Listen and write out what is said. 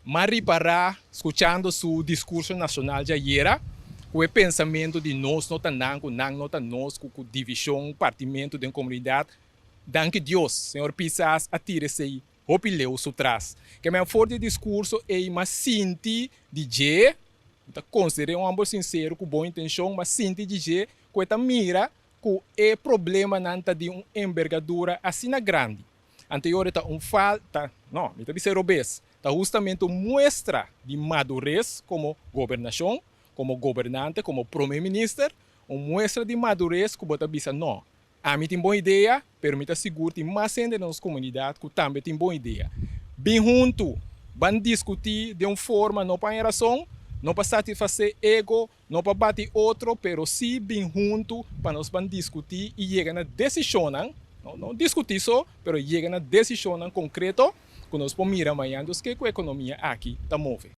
M'a ripará, skuchando su diskurso nashonal di ayera, ku e pensamentu di nos no ta nan, ku nan no ta nos, ku divishon, partimentu den komunidat. Danki Dios, señor Pisas a tira esei hopi leu su tras. Ke men for di e diskurso ei m'a sinti di dje, mi ta konsider'é un hòmber sinsero ku bon intenshon, m'a sinti di dje ku e ta mira ku e problemanan ta di un embergadura asina grandi. Anteor e ta un falta, no, mi ta bisa e robes, ta hustamente un muestra di madures komo gobernashon, komo gobernante, komo prome minister, un muestra di madures ku bo ta bisa no, ami tin bon idea, pero mi ta sigur tin mas hende den nos komunidat ku tambe tin bon idea. Bin huntu, ban diskutí den un forma no pa haña rason, no pa satisfasé ego, No pa bati otro, pero sí bin huntu pa nos ban diskutí i yega na desishonnan, no, no diskutí so, pero yega na desishonnan konkreto ku nos por mira mañan dus ke ku ekonomia aki ta move.